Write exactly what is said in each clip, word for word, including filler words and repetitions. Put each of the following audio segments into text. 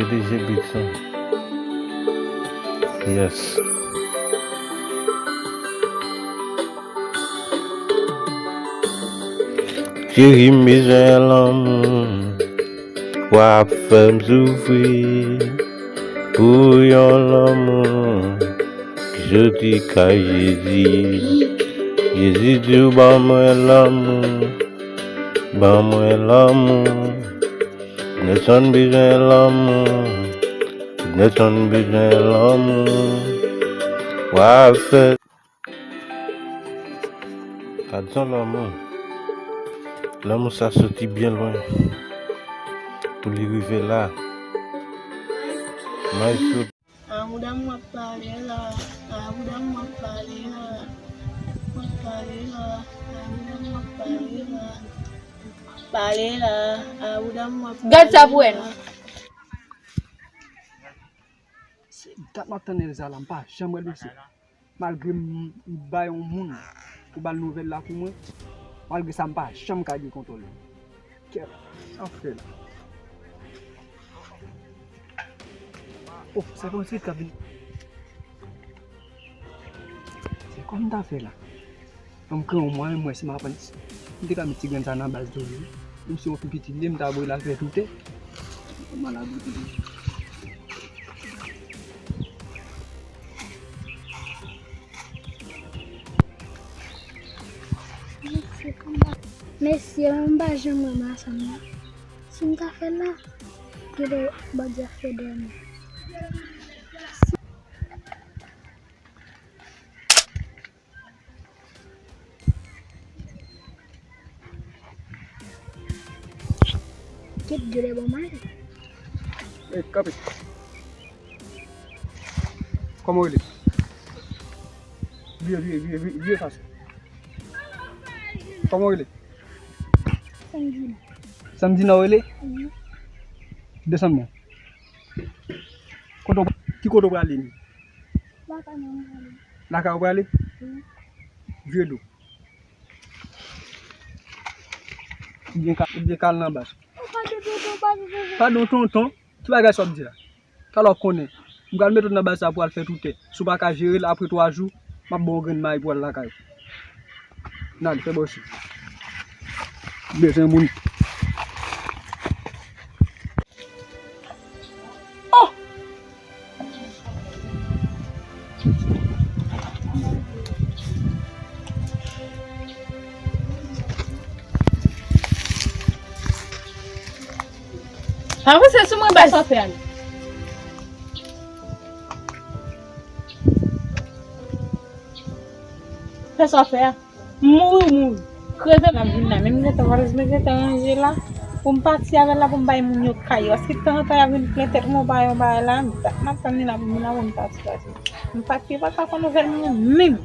P D G Beats, hein. Yes. Cheri, m bezwen lanmou. W ap fè m soufri pou yon lanmou ki soti kay Jezi. Jezi di w ban mwen lanmou, ban mwen lanmou. Nelson bezwen lanmou, Nelson bezwen lanmou. W ap fè Gad sa lanmou. Lanmou sa soti byen lwen pou li rive la. Maestro. Amour d'amour ap pale la, amour d'amour ap pale la, ap pale la, amour d'amour ap pale la, pale la, amour d'amour ap pale la. Gad sa pou wè non. Se dat m ap tann Elsa la, m pa janm wè l pase. Malgre m, m bay yon moun pou ba l nouvèl la pou mwen, malgre sa m pa janm ka gen kontwòl li. Kèt, sa m fè la? Oh, se kòmsi l t ap vin. Se kòman m ta fè la? Fò m kreye yon mwayen, m wè si m a pran, m te ka met ti grenn sa nan baz tou wi. Menm si yon pi piti li ye, m ta voye l al fè toutè. Kòman la goute li? Mesye, m pa janm wè masanm nan. Si m ta fè l la, genlè Bondye ap fè dòmi. Kit gade bon mari. Ey, kanpe. Kòman w rele? Vire, vire, vire, vire, vire fas ou. Kòman w rele? Sandina. Sandina w rele? Wi. Desann mwen. Kote w, ki kote w prale menm? Lakay mwen m prale. Lakay ou prale? Wi. Vye dlo. Oubyen ka, oubyen ka al nan baz. Padon tonton, padon tonton. Padon tonton. Ki bagay sa w ap di la? Talè w konnen. M pral mete w nan baz sa pou al fè toutè. Si w pa ka jere l apre twa jou, m ap ba w yon grenn mayi pou w al lakay ou. N ale, fè bòsi. Bezwen moun. Oh! Pa panse sou mwen, bay sòfè a. Fè sòfè a. M mouri, m mouri. Kreve m ap vin la. Menm gentan valiz mwen gentan ranje la. Pou m pati avè l la, pou m bay moun yo kay yo. Paske tanzantan y ap vin plen tèt mwen, ba yo bagay la. M t ap, m ap tann li la pou m vin la pou m pati, pati. M pati, yo pa ka fè nouvèl mwen menm.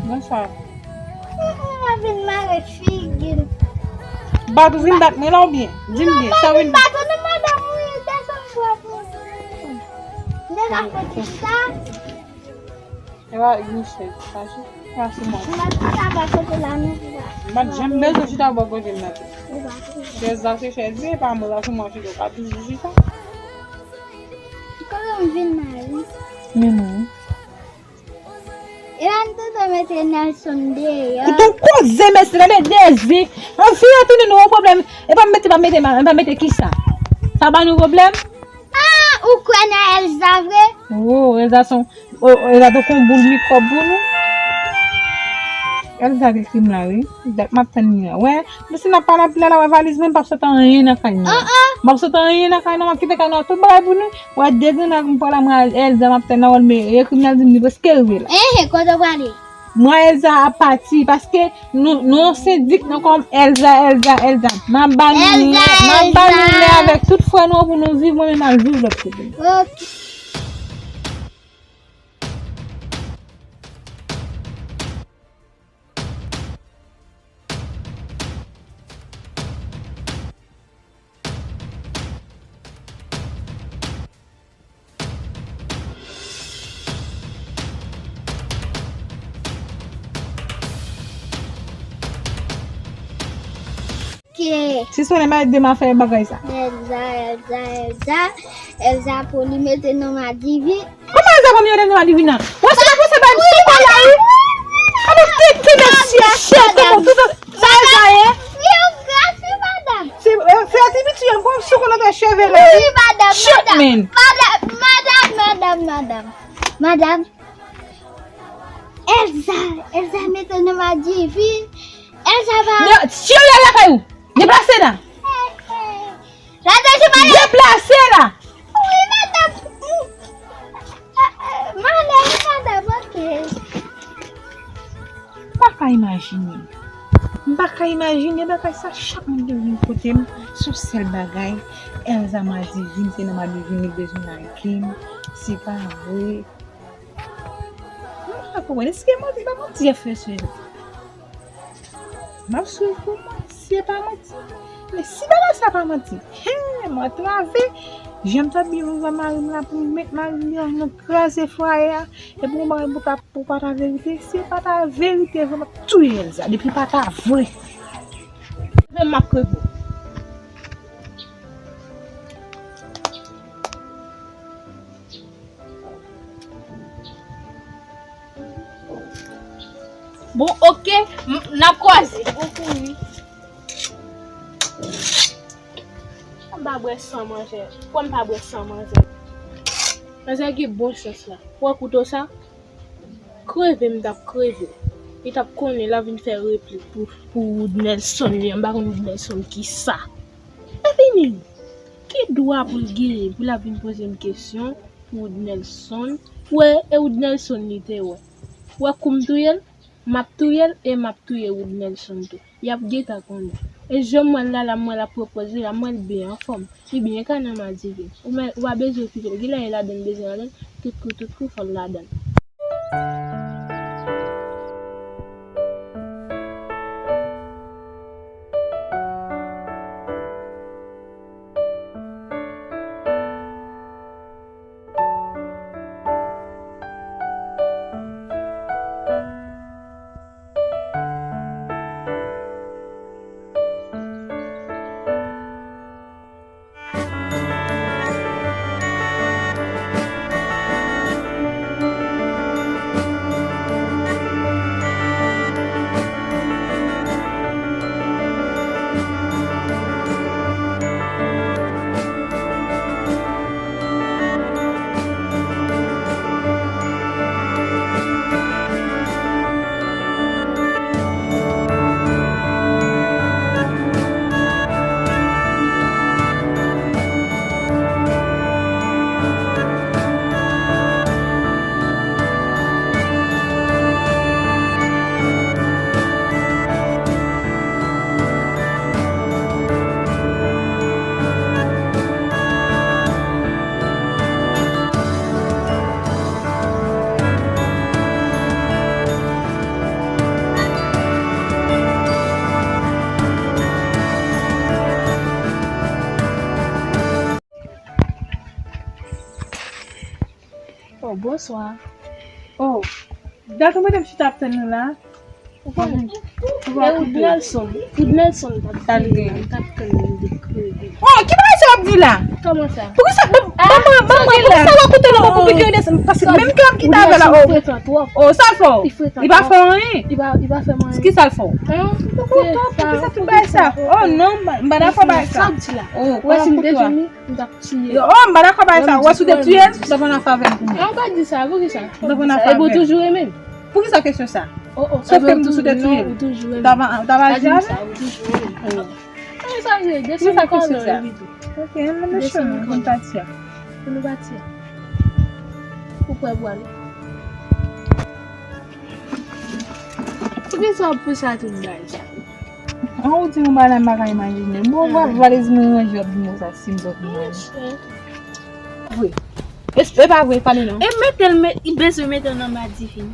Bonswa. Ou vin mare figi m. Bat ou vin bat mwen la oubyen? Di m byen, sa w vin bat ou nan madanm ou, desann bwa pou ou. M deja fè tout sa. E pa Michel, fache. Pa sou mwen. M pa t chita bò kote la non. M pa t janm bezwen chita bò kote m nan tou. E pa tou. Chèz la se chèz li, e pa mwen la sou mwen chita, ou pa toujou chita. Kote m vin la wi. Men non. E pa m tande mete Nelson deyò. Ou tou koze mesye, tande Dezi. Ann fini tounen nou yon pwoblèm. E pa m mete, pa mete, pa mete kisa? Sa ba nou pwoblèm? Ah, ou kwè nan Elsa vre? Oh, Elsa son, oh, Elsa te kon boul mikwòb pou nou. Elsa te krim la, wi. Dat m ap tann li a. Wè, men si n ap pale anpil la, wè valiz mwen, m p ap sot anyen nan kay nou. Oh, oh. M p ap sot anyen nan kay nou, m ap kite kay nou, tout bagay pou nou. Wè, de grenn ak m pral la, mwen Elsa, m ap tann nan wòl, men e kriminèl di m li prèske rive la. Eh, eh, kote w prale? Mwen Elsa ap pati, paske nou, nou yon sendik nan kòm Elsa, Elsa, Elsa. M ap ba nou lè, m ap ba nou lè avèk tout frè nou pou nou viv, mwen menm m ap viv lòt kote. Ok. Si sonnen pa ede m a fè bagay sa. Elza, Elza, Elza, Elza pou li mete non Madivin. Kòman Elza pou mete non Madivin nan? Wè se pa pou se pa sou kò la wi. Kòman ki ki mesye chè kòman tout sa Elza ye? Wi, ou grasi, madanm. Se se ti piti an pran sou kò nan cheve la. Wi, madanm, madanm. Madanm, madanm, madanm, madanm. Madanm. Elsa, Elsa mete nan Madivin. Elsa va. Non, cheri al lakay ou. Deplase la. Deplase la. Wi, madanm. Male, wi, madanm, ok. M pa ka imajine. M pa ka imajine bagay sa, chak moun te vin kote m. Se yon sèl bagay, Elsa Madivin, se nan Madivin li bezwen lage m. Se pa vre. Mwen pa konprann. Èske manti? Pa manti, frè, sè. M ap swiv pou mwen. Si e pa manti. Men si bagay sa pa manti, hen, m antrave. Jan m t ap byen viv ak mari m la pou m met mari m deyò, nou kraze fwaye a. Epi yon bagay pou ta, pou pa ta verite. Si e pa ta verite vre, m ap touye Elsa. Depi pa ta vre. Men m ap kreve. Bon, oke, m, n ap kwaze. Ou kouri. M pa bwè san manzè. Pwa m pa bwè san manzè. Manzè gen bon sans la. Ou wè kouto sa? Kreve m t ap kreve. Li t ap konnen l ap vin fè replik pou, pou Wood Nelson li an. M pa konn Wood Nelson ki sa. E fini. Ki dwa pou l genyen pou l ap vin poze m kesyon pou Wood Nelson? Ou wè, e Wood Nelson li te wè. Ou wè kou m touye l? M ap touye l e m ap touye Wood Nelson tou. Y ap gentan konnen. E jan m wè l la, la m wè l ap pran pòz li la, m wè l byen anfòm. Li byen ka nan Madivin. Ou mè, ou pa bezwen kite l. Genlè e ladan l bezwen antre. Tout kou, tout kou, fò l ladan l. Oh, bonswa. Oh, gade madanm chita ap tann nou la. Ou konnen. E Wood Nelson. Wood Nelson t ap tann li, t ap tann li, li te kreve. Oh, ki bagay sa w ap di la? Kòman sa? Poukisa, ban, ban, ban, ban mwen, poukisa w ap koute nou konplike w desann? Paske menm ke w ap kite avè la, oh. Li frekan twòp. Oh, sa l fè w? Li frekan twòp. Li pa fè w anyen? Li pa, li pa fè m anyen. Kisa l fè w? Hein? Poukisa tout bagay sa? Oh non, m pa, m pa dakò bagay sa. Sa w di la? Oh, kòman pou twa? M t ap tiye. Oh, m pa dakò bagay sa. Wè si w te tiye l, m t ap ann afè avè l kounye a. An pa di sa, poukisa? M t ap ann afè avè l. Epi w toujou renmen l. Poukisa kesyon sa? Oh, oh. Sòf ke m di w si w te tiye l, m t ap, m t ap aji avè l. Ou toujou renmen l. Sa vle di sa, ou toujou renmen l. Poukisa kesyon sa? Ok, ann nan chemen pou n pati a. Pou nou pati a. Ou prè pou ale? Poukisa w ap pouse a tout bagay sa? An ou di m yon bagay la m pa ka imajine. Bon, vwa, valiz mwen ranje w ap di m konsa si m pran pou manje. Vre. E, e pa vre, pale non. E mete l, met, li bezwen mete w nan Madivin.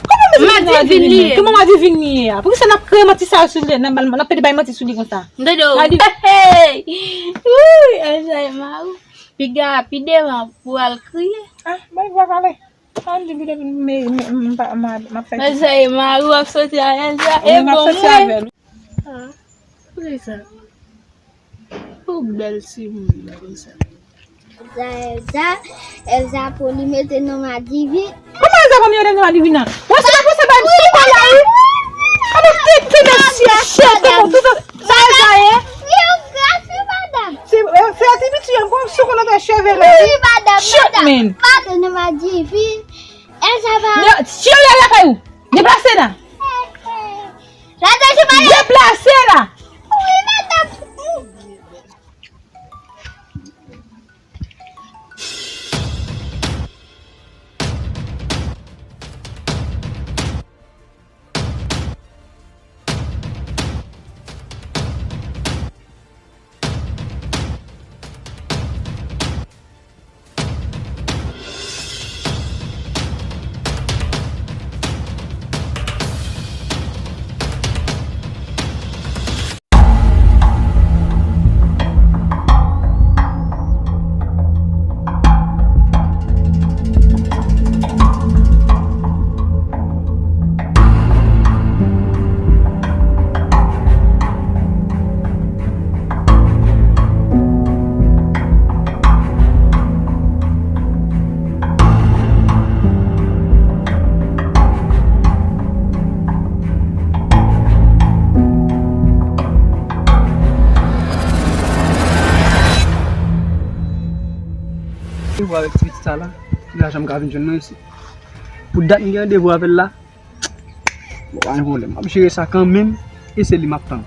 Kòman mete m nan Madivin li ye? Kòman Madivin li ye a? Poukisa n ap kreye manti sa yo sou li? N ap, n ap pede bay manti sou li konsa. Madi. Hey, hey. Wouy, Elsa e mari w. Piga, pi devan pou al kriye. Ah, bay vwa pale. Sa m di m vide vin, m, m, m, m pa, m, m ap fè. Elsa e mari w ap soti a Elsa. E bon mwen. Ah, poukisa? Ou bèl timoun konsa. Elsa, Elsa, Elsa, pou li mete non Madivi. Kòman Elsa pou mete non Madivi nan? Wè, se pa pou se pa m sou kò la, wi. Kòman te, te mesye a chèf pou tout sa Elsa ye? Wi, ou gras, wi, madanm. Se, eh, fè ti piti an, pou sou kò nan cheve la, wi. Wi, madanm, madanm. Shit, man. Mete non Madivi. Elsa va. Cheve a lakay ou. Deplase la. Deplase la. Wi, madanm. Randevou avèk ti pitit sa la, li pa janm ka vin jwenn mwen isit. Pou dat m gen randevou avè l la, bon, pa gen pwoblèm. M ap jere sa kanmenm, e se li m ap tann.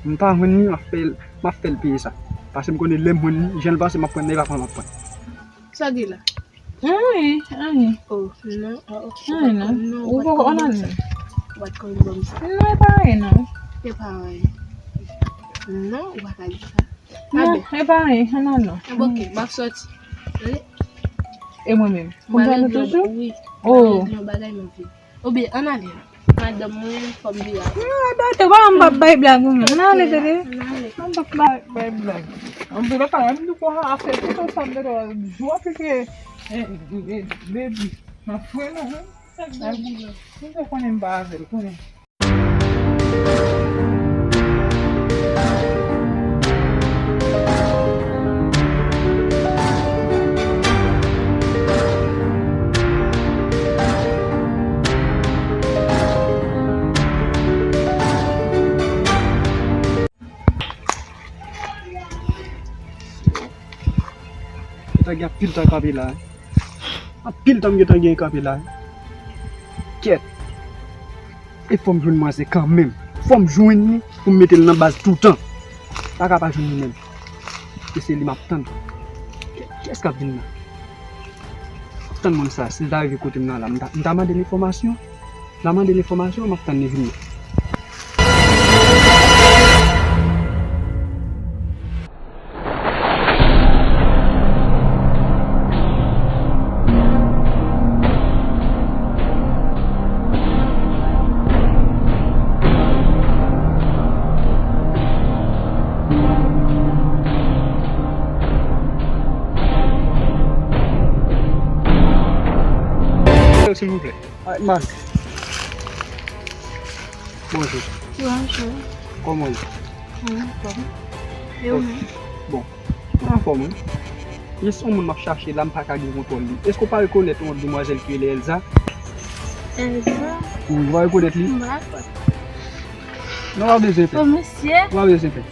M pa jwenn li, m ap fè l, m ap fè l peye sa. Paske m konnen lè m jwenn li, jan l pase, m ap pran l, lè l pa pran, m ap pran l. Sa gen la? Anyen, anyen. Oh, non, oh, oh, anyen, non. Ou pa konn ban m sa. Ou pa konn ban m sa. Non, e pa anyen, non. E pa anyen. Non, ou pa ka di sa. Non, e pa anyen, ann al non. Ok, m ap sòti. Tande? E mwen menm? Pou m ale toujou? Wi. Oh. M ale nan bagay nan vi. Oubyen, ann ale. Madanm mwen, fò m vire avè l. Non, adan te pa, m p ap bay blag ou menm. Ann ale, tande. Ann ale. M p ap bay, bay blag. Ann vire pa, m di konsa, afè tout ansanm de jou aplike, eh, eh, baby. Nan fre nou, wi. Sa k gen? M te konnen m pa avè l, konnen. Gentan gen anpil tan kanpe la, wi. Anpil tan m gentan gen kanpe la, wi. Kèt. E fò m jwenn manzè kanmenm. Fò m jwenn li pou m mete l nan baz toutan. Pa ka pa jwenn li menm. E se li m ap tann. Kiyès k ap vin la? M ap tann moun sa. Si l ta rive kote m nan la, m ta, m ta mande l enfòmasyon. M ta mande l enfòmasyon, m ap tann li vini. Silvouplè. Ay, Marc. Bonjou. Bonjou. Kòman w ye? Mwen anfòm. E ou menm? Bon, mwen anfòm, wi. Gen yon moun m ap chache la, m pa ka gen kontwòl li. Èske w pa rekonèt yon demwazèl ki rele Elsa? Elsa? Wi, ou pa rekonèt li? M pa kwè. Non, w pa bezwen pè. Bon, mesye. Ou pa bezwen pè.